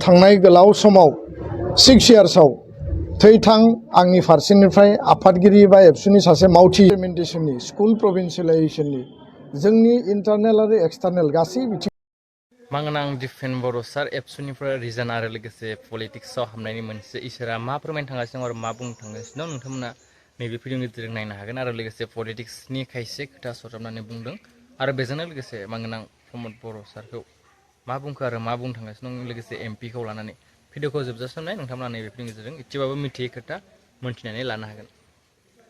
थांनाय गोलाव समाव 6 इयार्सआव थैथां आंनि फारसेनिफ्राय आफादगिरि बा एबसुनि सासे मावथि इमप्लिमेन्टेसननि स्कुल प्रभिन्सियेलाइजेसननि जोंनि इन्टारनेल आरो एक्सटारनेल गासै बिथिं मांगनां दिफेन बर' सार एबसुनिफ्राय रिजन आरो लोगोसे पलिटिक्सआव हाबनायनि मोनसे इसोरा मा फोरमायनो थांगासिनो दं आरो मा बुंनो थांगासिनो दं नोंथांमोना नैबे भिडिअनि गेजेरजों नायनो हागोन आरो लोगोसे पलिटिक्सनि खायसे खोथा सरजाबनानै बुंदों आरो बेजोंनो लोगोसे मांगनां प्रमद बर' सारखौ मा बुंखो आरो मा बुंनो थांगासिनो दं लोगोसे एमपिखौ लानानै भिडिअखौ जोबजासिम नाय नोंथांमोना नैबे भिडिअनि गेजेरजों एसेबाबो मिथियै खोथा मोनथिनानै लानो हागोन।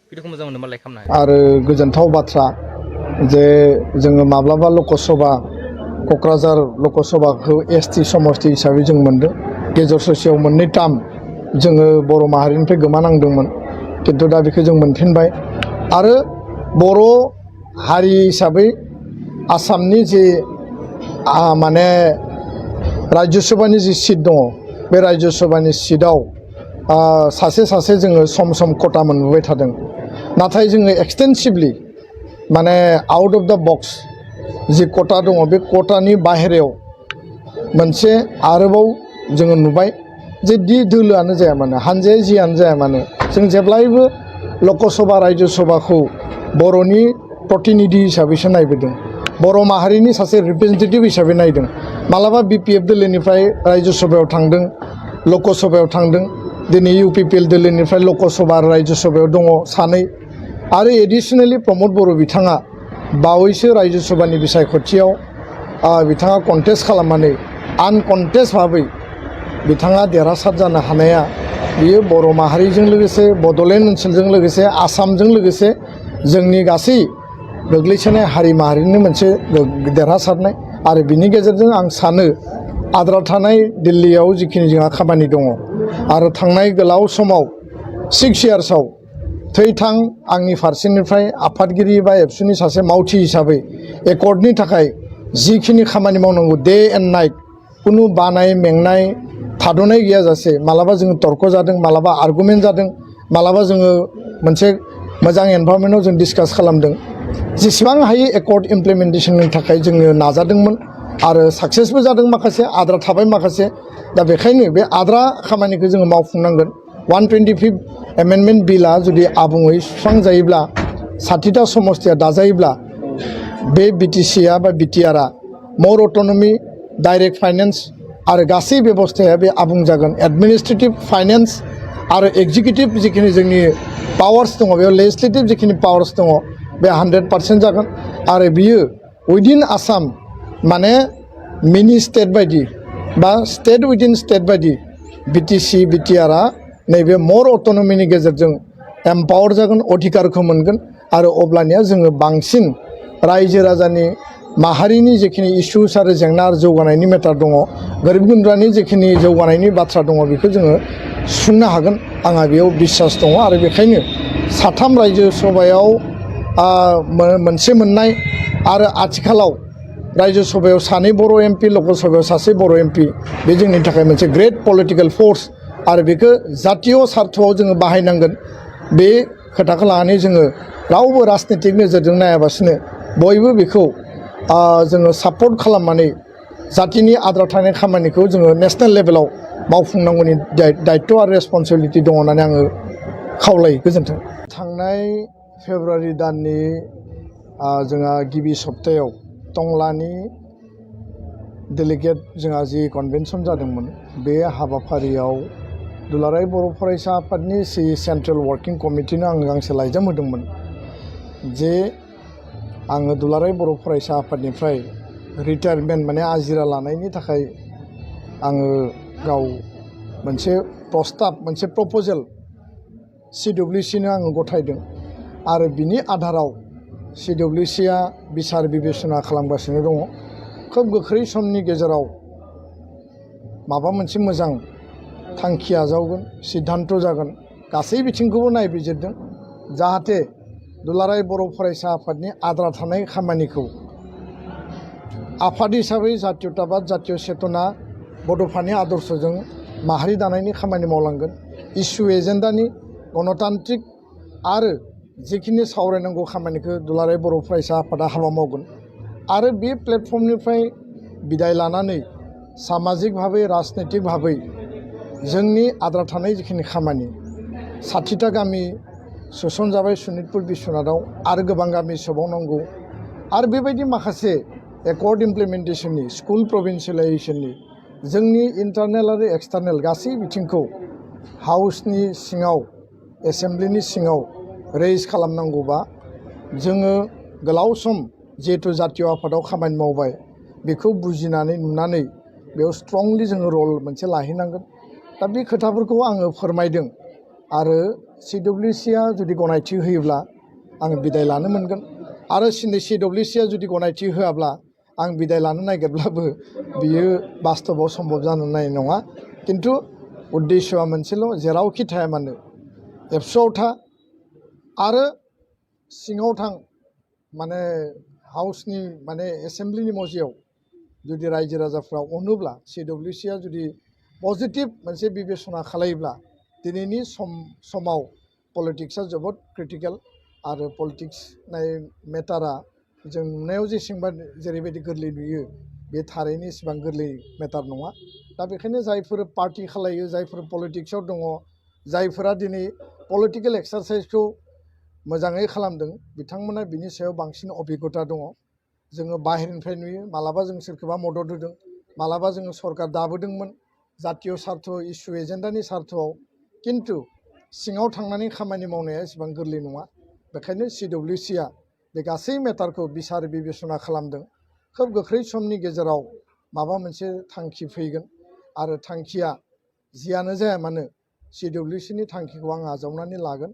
भिडिअखौ मोजां मोनोबा लाइक खालामनो हागोन। आरो गोजोनथाव बाथ्रा जे जोङो माब्लाबा लकसभा क'क्राझार लकसभाखौ एसटि समस्ति हिसाबै जों मोनदों। गेजेर ससेयाव मोननै टार्म जोङो बर' माहारिनिफ्राय गोमानांदोंमोन, किन्तु दा बेखौ जों मोनफिनबाय। आरो बर' हारि हिसाबै आसामनि जे माने राज्य सभानि जि सिट दङ, बे राज्य सभानि सिटआव सासे जोङो सम सम खथा मोनबोबाय थादों। नाथाय जोङो एक्सटेन्सिभलि माने आउट अफ द बक्स जि खथा दङ, बे खथानि बाहेरायाव मोनसे आरोबाव जोङो नुबाय जे दोलोआनो जाया मानो, हानजाया जियानो जाया मानो, जों जेब्लायबो लकसभा राज्य सभाखौ बर'नि प्रतिनिधि हिसाबैसो नायबोदों, बर' माहारिनि सासे रिप्रेजेन्टेटिभ हिसाबै नायदों। मालाबा बिपिएफ दोलोनिफ्राय राज्य सभायाव थांदों, लकसभायाव थांदों। दिनै इउपिपिएल दोलोनिफ्राय लकसभा आरो राज्य सभायाव दङ सानै। आरो एडिसनेलि प्रमद बर' बिथाङा बावैसो राज्य सभानि बिसायख'थियाव बिथाङा कन्टेस्ट खालामनानै आनकन्टेस्ट भाबै बिथाङा देरहासार जानो हानाया बियो बर' माहारिजों लोगोसे बड'लेण्ड ओनसोलजों लोगोसे आसामजों लोगोसे जोंनि गासै गोग्लैसोनाय हारि माहारिनि मोनसे देरहासारनाय। आरो बिनि गेजेरजों आं सानो आद्रा थानाय दिल्लीयाव जिखिनि जोंहा खामानि दङ आरो थांनाय गोलाव समाव 6 इयार्सआव थैथां आंनि फारसेनिफ्राय आफादगिरि बा एबसुनि सासे मावथि हिसाबै एकर्डनि थाखाय जिखिनि खामानि मावनांगौ डे एन्ड नाइट, कुनु बानाय मेंनाय थाद'नाय गैयाजासे मालाबा जोङो तर्क जादों, मालाबा आर्गुमेन्ट जादों, मालाबा जोङो मोनसे मोजां एनभारनमेन्टआव जों डिसकास खालामदों। जेसेबां हायो एकर्ड इमप्लिमेन्टेसननि थाखाय जोङो नाजादोंमोन आरो साक्सेसबो जादों माखासे, आद्रा थाबाय माखासे। दा बेखायनो बे आद्रा खामानिखौ जोङो मावफुंनांगोन। 125 एमेन्डमेन्ट बिलआ जुदि आबुङै सुस्रांजायोब्ला, 60टा समस्तिया दाजायोब्ला, बे बिटिसिआ बा बिटिआरआ मर अट'नमि, डाइरेक्ट फाइनेन्स आरो गासै बेबस्थाया बे आबुं जागोन। एडमिनिस्ट्रेटिभ, फाइनेन्स आरो एक्जिकिउटिभ जिखिनि जोंनि पावार्स दङ, बेयाव लेजिस्लेटिभ जिखिनि पावार्स दङ, बे 100% जागोन। आरो बियो उइदिन आसाम माने मिनि स्टेट बायदि बा स्टेट उइदिन स्टेट बायदि बिटिसि बिटिआरआ नैबे मर अट'नमिनि गेजेरजों एम्पावार जागोन, अधिकारखौ मोनगोन। आरो अब्लानिया जोङो बांसिन रायजो राजानि माहारिनि जिखिनि इसुस आरो जेंना आरो जौगानायनि मेटार दङ, गोरिब गुन्द्रानि जिखिनि जौगानायनि बाथ्रा दङ, बेखौ जोङो सुफुंनो हागोन। आंहा बेयाव बिसास दङ। आरो बेखायनो 3 राज्यो सभायाव मोनसे मोननाय आरो आथिखालाव राज्यो सभायाव 2 बर' एमपि, लकसभायाव 1 बर' एमपि, बे जोंनि थाखाय मोनसे ग्रेट पलिटिकेल फर्स। आरो बेखौ जातीय सार्थआव जोङो बाहायनांगोन। बे खोथाखौ लानानै जोङो रावबो राजनितिक नोजोरजों नायाबासिनो बयबो बेखौ जोङो सापर्ट खालामनानै जातिनि आद्रा थानाय खामानिखौ जोङो नेसनेल लेभेलाव मावफुंनांगौनि दायित्व आरो रेसपन्सिबिलिटि दङ होननानै आङो खावलायो। गोजोन्थों। थांनाय फेब्रुवारि दाननि जोंहा गिबि सप्तायाव टंलानि डेलिगेट जोंहा जि कनभेनसन जादोंमोन, बे हाबाफारियाव दुलाराय बर' फरायसा आफादनि सेन्ट्रेल वार्किं कमिटिनो आङो गांसे लाइजाम होदोंमोन जे आङो दुलाराय बर' फरायसा आफादनिफ्राय रिटायारमेन्ट माने आजिरा लानायनि थाखाय आङो गाव मोनसे प्रस्ताब, मोनसे प्रप'जेल CWCनो आङो गथायदों। आरो बिनि आधाराव CWCआ बिसार बिबेसना खालामगासिनो दङ। खोब गोख्रै समनि गेजेराव माबा मोनसे मोजां थांखि आजावगोन, सिद्धान्त जागोन, गासै बिथिंखौबो नायबिजिरदों जाहाथे दुलाराय बर' फरायसा आफादनि आद्रा थानाय खामानिखौ आफाद हिसाबै जातीयताबाद, जातीय चेतना, बड'फानि आदर्शजों माहारि दानायनि खामानि मावलांगोन। इसु एजेन्डानि गणतान्त्रिक आरो जिखिनि सावरायनांगौ खामानिखौ दुलाराय बर' फरायसा आफादा हाबा मावगोन। आरो बे प्लेटफर्मनिफ्राय बिदाय लानानै सामाजिक भाबै राजनैतिक भाबै जोंनि आद्रा थानाय जिखिनि खामानि 60टा गामि सोसनजाबाय सनितपुर बिश्वनाथाव आरो गोबां गामि सोबावनांगौ आरो बेबायदि माखासे एकर्ड इमप्लिमेन्टेसननि स्कुल प्रभिन्सियेलाइजेसननि जोंनि इन्टारनेल आरो एक्सटार्नेल गासै बिथिंखौ हाउसनि सिङाव एसेम्ब्लिनि सिङाव रेज खालामनांगौबा जोङो गोलाव सम जिहेतु जातीय आफादाव खामानि मावबाय बेखौ बुजिनानै नुनानै बेयाव स्ट्रंलि जोङो रल मोनसे लाहैनांगोन दा बे खोथाफोरखौ आङो फोरमायदों आरो CWCआ जुदि गनायथि होयोब्ला आं बिदाय लानो मोनगोन आरो CWCआ जुदि गनायथि होआब्ला आं बिदाय लानो नागिरब्लाबो बियो बास्तबाव सम्भब जानो नाय नङा किन्तु उद्देश्यआ मोनसेल' जेरावखि थाया मानो एबसुआव था आरो सिङाव थां माने हाउसनि माने एसेम्ब्लिनि मजियाव जुदि रायजो राजाफ्रा अनोब्ला CWCआ जुदि पजिटिभ मोनसे बिबेसना खालायोब्ला दिनैनि समाव पलिटिक्सआ जोबोद क्रिटिकेल आरो पलिटिक्स नाय मेटारा जों नुनायाव जेरैबायदि गोरलै नुयो बे थारैनो इसेबां गोरलै मेटार नङा दा बेखायनो जायफोर पार्टि खालायो जायफोर पलिटिक्सआव दङ जायफोरा दिनै पलिटिकेल एक्सारसाइसखौ मोजाङै खालामदों बिथांमोना बिनि सायाव बांसिन अभिगता दङ जोङो बाहेरनिफ्राय नुयो मालाबा जों सोरखौबा मदद होदों मालाबा जोङो सरकार दाबोदोंमोन जातीय सार्थ इसु एजेन्डानि सार्थआव किन्तु सिङाव थांनानै खामानि मावनाया एसेबां गोरलै नङा बेखायनो CWCआ बे गासै मेटारखौ बिसार बिबेसना खालामदों खोब गोख्रै समनि गेजेराव माबा मोनसे थांखि फैगोन आरो थांखिया जियानो जाया मानो CWCनि थांखिखौ आं आजावनानै लागोन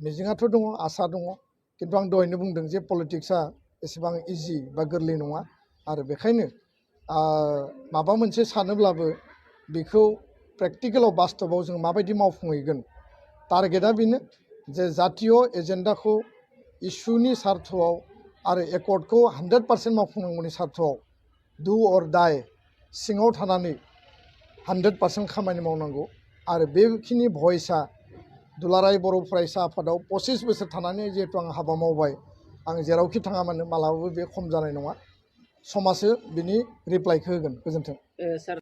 मिजिङाथ' दङ आसा दङ किन्तु आं दहायनो बुंदों जे पलिटिक्सआ एसेबां इजि बा गोरलै नङा आरो बेखायनो माबा मोनसे सानोब्लाबो बेखौ प्रेक्टिकेलाव बास्तबाव जों माबायदि मावफुंहैगोन टारगेटआ बेनो जे जातीय एजेन्डाखौ इसुनि सार्थआव आरो एकर्डखौ 100% मावफुंनांगौनि सार्थआव डु अर डाइ सिङाव थानानै 100% खामानि मावनांगौ आरो बेखिनि भइसआ दुलाराय बर' फरायसा आफादाव 25 बोसोर थानानै जिहेतु आं हाबा मावबाय आं जेरावखि थाङा मानो मालाबाबो बे खम जानाय नङा समाजो बिनि रिप्लाइखौ होगोन गोजोन्थों